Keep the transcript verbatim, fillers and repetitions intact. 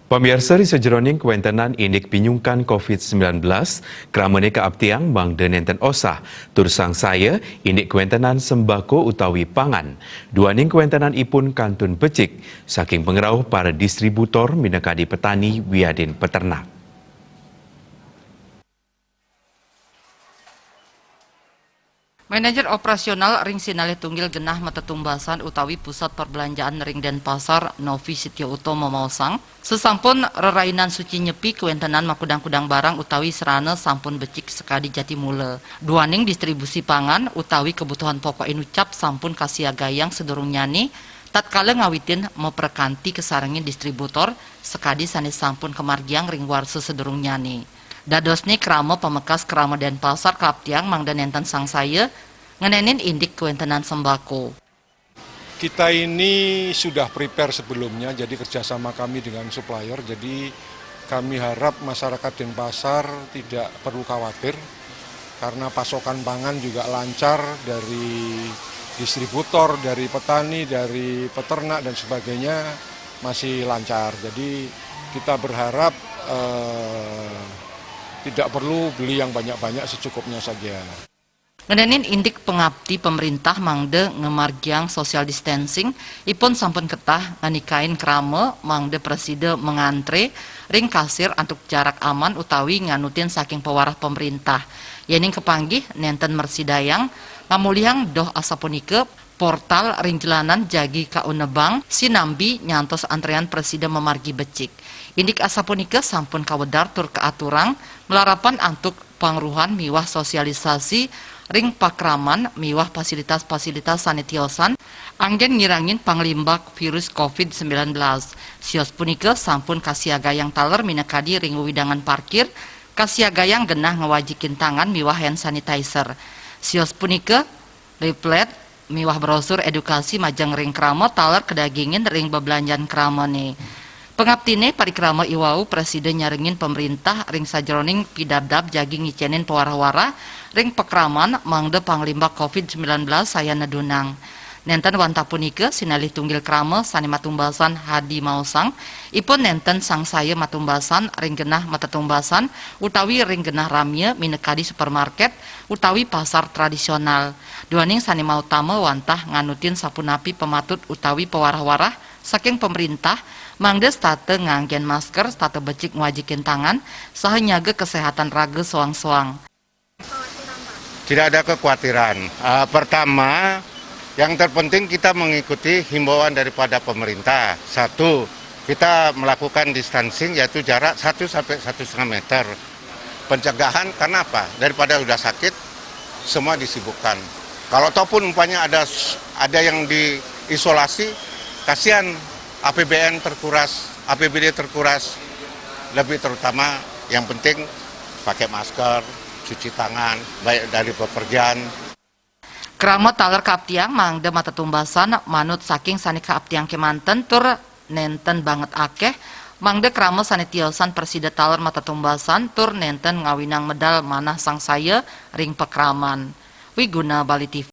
Pamiarsa, ri sajeroning kawéntenan indik pinyungkan covid sembilan belas, kramane kaaptiang mangda nénten osah, tur sangsaya indik kawéntenan sembako utawi pangan. Duaning kawéntenan ipun kantun becik saking pangrauh para distributor minakadi petani wiadin peternak. Manajer operasional ring sinalih tunggil genah matetumbasan utawi pusat perbelanjaan ring Denpasar, Novi Sitio Utomo maosang, sasampun rerainan suci nyepi kawéntenan makudang-kudang barang utawi sarana sampun becik sakadi jati mula. Duaning distribusi pangan utawi kebutuhan pokok inucap sampun kasiagayang sadurungnyane, tatkala ngawitin maprakanti kasarengin distributor sakadi sane sampun kamargiang ring warsa sadurungnyane. Dadosne krama pamekas krama Denpasar kaaptiang mangda nenten sangsaya ngenenin indik kawéntenan sembako. Kita ini sudah prepare sebelumnya, jadi kerjasama kami dengan supplier. Jadi kami harap masyarakat Denpasar tidak perlu khawatir karena pasokan pangan juga lancar dari distributor, dari petani, dari peternak dan sebagainya masih lancar. Jadi kita berharap eh, tidak perlu beli yang banyak-banyak, secukupnya saja. Ngenenin indik pangapti pemerintah mangda ngamargiang social distancing, ipun sampun ketah nganikain krama mangda prasida mangantre ring kasir antuk jarak aman utawi nganutin saking pawarah pemerintah. Yening kapanggih nenten mrasidayang ngamolihang doh asapunika, portal ring jelanan jagi kaunebang sinambi nyantos antrean prasida mamargi becik. Indik asapunika sampun kawedar tur kaaturang malarapan antuk pangruhan miwah sosialisasi ring pakraman miwah fasilitas-fasilitas sane tiosan anggen ngirangin panglimbak virus covid sembilan belas. Sios punika sampun kasiagayang taler minakadi ring wewidangan parkir, kasiagayang genah ngawajikin tangan miwah hand sanitizer. Sios punika leaflet miwah brosur edukasi majeng ring krama taler kadagingin ring bebelanjan kramane. Pangaptine parikrama iwau prasida nyarengin pemerintah ring sajeroning pidabdab jagi ngicenin pawarah-warah ring pakraman mangda panglimbak covid sembilan belas sayan nedunang. Nenten wantah punika, sinalih tunggil krama sane matumbasan Hadi maosang, ipun nenten sangsaya matumbasan ring genah matetumbasan utawi ring genah ramya minakadi supermarket utawi pasar tradisional. Duaning sane mautama wantah nganutin sapunapi pamatut utawi pawarah-warah saking pemerintah, mangda setata nganggen masker, setata becik ngwajikin tangan, saha nyaga kesehatan raga soang-soang. Tidak ada kekhawatiran. Ah, pertama, yang terpenting kita mengikuti himbauan daripada pemerintah. Satu, kita melakukan distancing, yaitu jarak satu sampai satu setengah meter. Pencegahan, karena apa? Daripada udah sakit, semua disibukkan. Kalau ataupun umpamanya ada ada yang diisolasi, kasihan, A P B N terkuras, A P B D terkuras. Lebih terutama yang penting pakai masker, cuci tangan, baik dari bepergian. Krama taler kaaptiang mangda matetumbasan manut saking sane kaaptiang kemanten tur nenten banget akeh, mangda krama sane tiosan prasida taler matetumbasan tur nenten ngawinang medal manah sangsaya ring pakraman. Wiguna Bali T V.